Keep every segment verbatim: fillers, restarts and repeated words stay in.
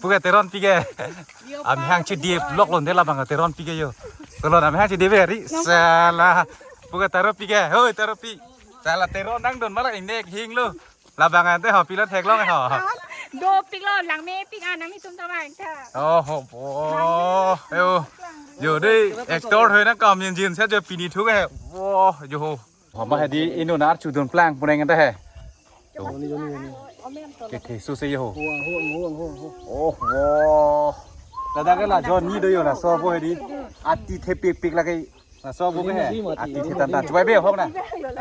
Puke Teron pike. Amahang chidi vlog londe labang Teron pike yo. Kalau amahang chidi beri sala. Puke Taro pike. Hoi Taro pi. Sala Teron nangdun malah inek hinglo. Labang ante ho pilot heklong ho. Dopiklo, langmepik anam itum tamang ta. Oh ho bo. Yo. Yo dei actor hoi nangkam yen jin sa jo pini thu ke. Wo yo ho. Homa hedi inut nar chudun plang puneng ante he. Kethe suse yo ho. Huang, huang, huang, huang, huang. Oh wo. Ladak ke la jo ni do yo laso abo hedi. Ati thepikpik lagi. Laso abo ke he. Ati thetantan. Chubai be hok na.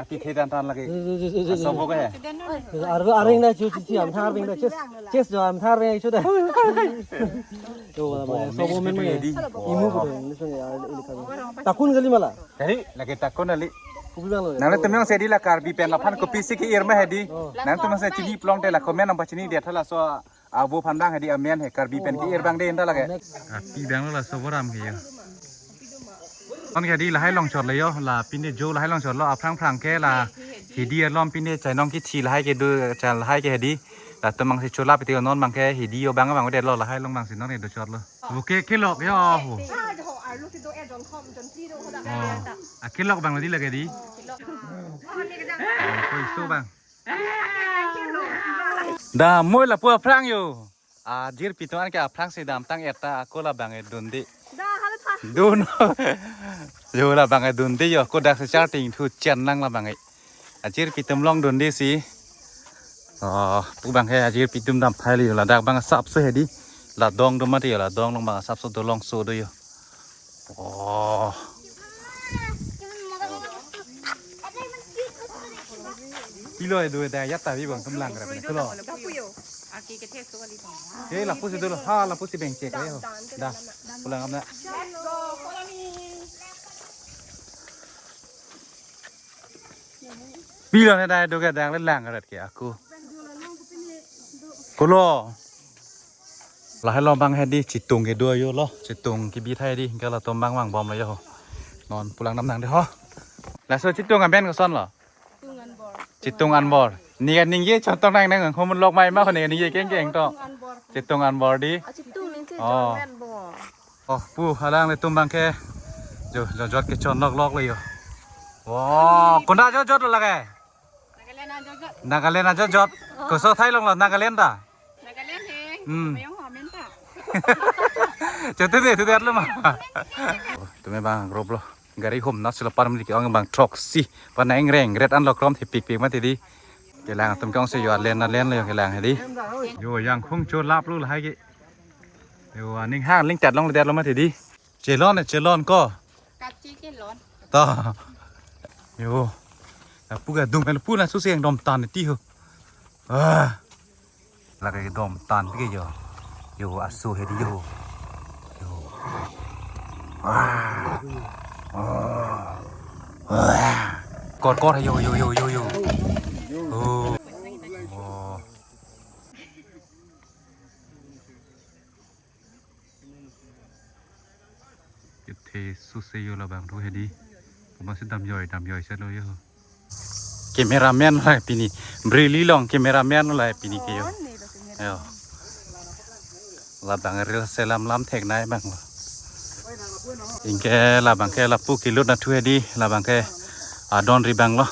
Ati thetantan lagi. Laso abo ke he. Arve areng na chu chu chu amthar beng da ches. Ches jo amthar beng chu da. Yo wala ma so bo men me. Hedi. Imu ko do. Takun kali mala. Hedi lagi takun kali. Kubi bang lo. Nangtum nang sedi la Karbi pen laphan kopisi ke-ir ma hedi. Nangtum nang se chini plong te la comment nang pachini dia thala so abo phan bang hedi amen he Karbi pen ke-ir bang de enta lage. Api bang lo laso boram ke yo. Kon ke hedi lahai longchot le yo la pinde jo lahai longchot lo aphrang phrang ke la hedi alom pinde chainong kithi lahai kedo cha lahai ke hedi. Latum mang si chola piti non mang ke hedi yo bang bang de lo lahai long bang si non kedo chot lo. Oke kelok yo ho. Oh. Akelok bang lo di lage di. Koi so bang. Da moi lapu aphrang yo. Ajirpi atum an ke aphrang si damtang eta ako labang e dunde. Da hal pha. Dun. Yo labang e dunde yo ko dak se charting thu chen lang labang e. Ajirpi atum long dunde si. Oh, pu bang ke ajirpi atum dam phai li yo ladak bang asapso hedi. La dong do mati yo la dong long bang asapso do longso do yo. Oh. Pilo edu da yat ta bi bang tum lang kara pilo. Lapu yo. Aki kethe so kali. Eh, lapu si dolo. Ha, lapu si beng chek ayo. Da. Pulang amna. Let's go. Follow me. Pilo ne da edu ke dang le lang kara ke aku. Kulo. Lahai lo bang hedi chitung kedo yo lo, chitung kebi thai di, kala tom bang bang bom lo yo. Non pulang nam nang de ho. Laso chitung amen koson lo? Chitung anbor. Chitung anbor. Ni kan ningje chotong nang nang hom lok mai ma ho ni kan ningje keng keng to. Chitung anbor. Chitung anbor di. Ah, chitung ning si Oh. Chon men bo. Oh, pu halang le tum bang ke. Jo, jo jot ke chon lok lok le yo. Wow, konat jo jot lo lage. Nagaland ajo jot. Nagaland ajo jot. Koso thai long lo Nagaland ta? Nagaland he. Hmm. Mayong ho men ta. Chete de tu det lo ma. Tumi bang group lo. Gari hum na sila par mili ke ong bang throksi. Pana eng reng ret an lo krom thepikpik mati di. Kelang atum ke ong se yo alen alen lo yo kelang hedi. Yo yang khung cho lap lo lahai ke. Yo aning hang ling tat long le det lo mati di. Chelon ne chelon ko. Kachi ke lon. Ta. Yo. Lapu ke dum el pu na susi yang dom tan ti ho. Ah. Lake dom tan ke yo. Yo asu hedi yo. Yo. Ah. Ah. Ah. Kor kor yo yo yo yo yo. Oh. Oh. Kethe suse yo labang thu hedi. Puma si dam yoi dam yoi se lo yo. Cameraman lo pini. Brili long cameraman lo pini ke yo. Yo. Labang reel selam lam thek nai bang lo. Ingke labang ke lapu kilut na thu hedi labang ke adon ri bang lo.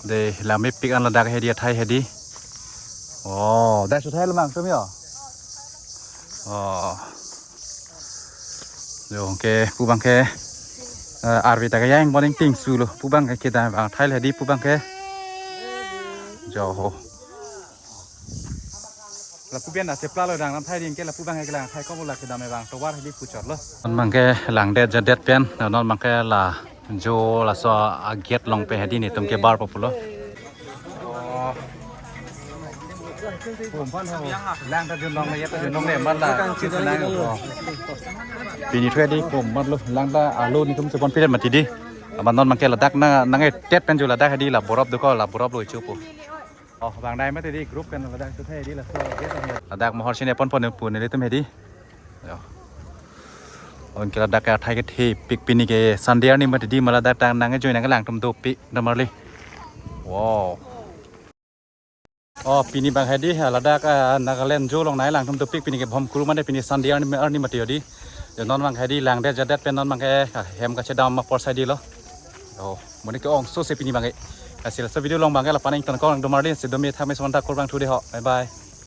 De lamepik an ladak hedi athai hedi. Oh, dak suthai lamang tum yo. Oh. Yo ke pu bang ke eh, arvi ta ke yang boning ting su lo pu bang ke kedam bang thai le di pu bang ke. Jo ho. Lapu bian da sepla lo dang nam thai ding ke lapu bang ke lang thai ko la kedam bang tovar di pu chot lo. Non bang ke lang det ja det pen non bang ke la jo laso a gate long pe hedi netum ke bar po pulo. Lang ta jun long le ya ta jun long le man la. Pini thu hedi kom mat lo lang ta alo netum chepon piret mati di. Aban non bang ke ladak na nang e tet pen jo ladak hedi la borop do ko la borop lo chupo. Oh, bang dai mati di group pen ladak tu hedi laso gate. Ladak mohor sine pon pon pu nelitum hedi. Yo. On ke ladak ke athai kethepik pini ke Sunday arni mati di ma ladak tang nang e join nang lang tum dopik damarli. Wow. Oh, pini bang hedi, ah, ladak, ah, Nagaland Zoo along nai lang tum topik pini ke bom kuru mane pini Sunday arni, arni mati hedi. Jo non bang hedi langdet jadet pen non bang ke, ah, hem kachedam apor sai di lo. Oh, mane ke ong so se pini bang ke. Asil so video along bang ke lapaning ton kong dum ardi si dumi thame sonta kurbang thu de ho. Bye bye.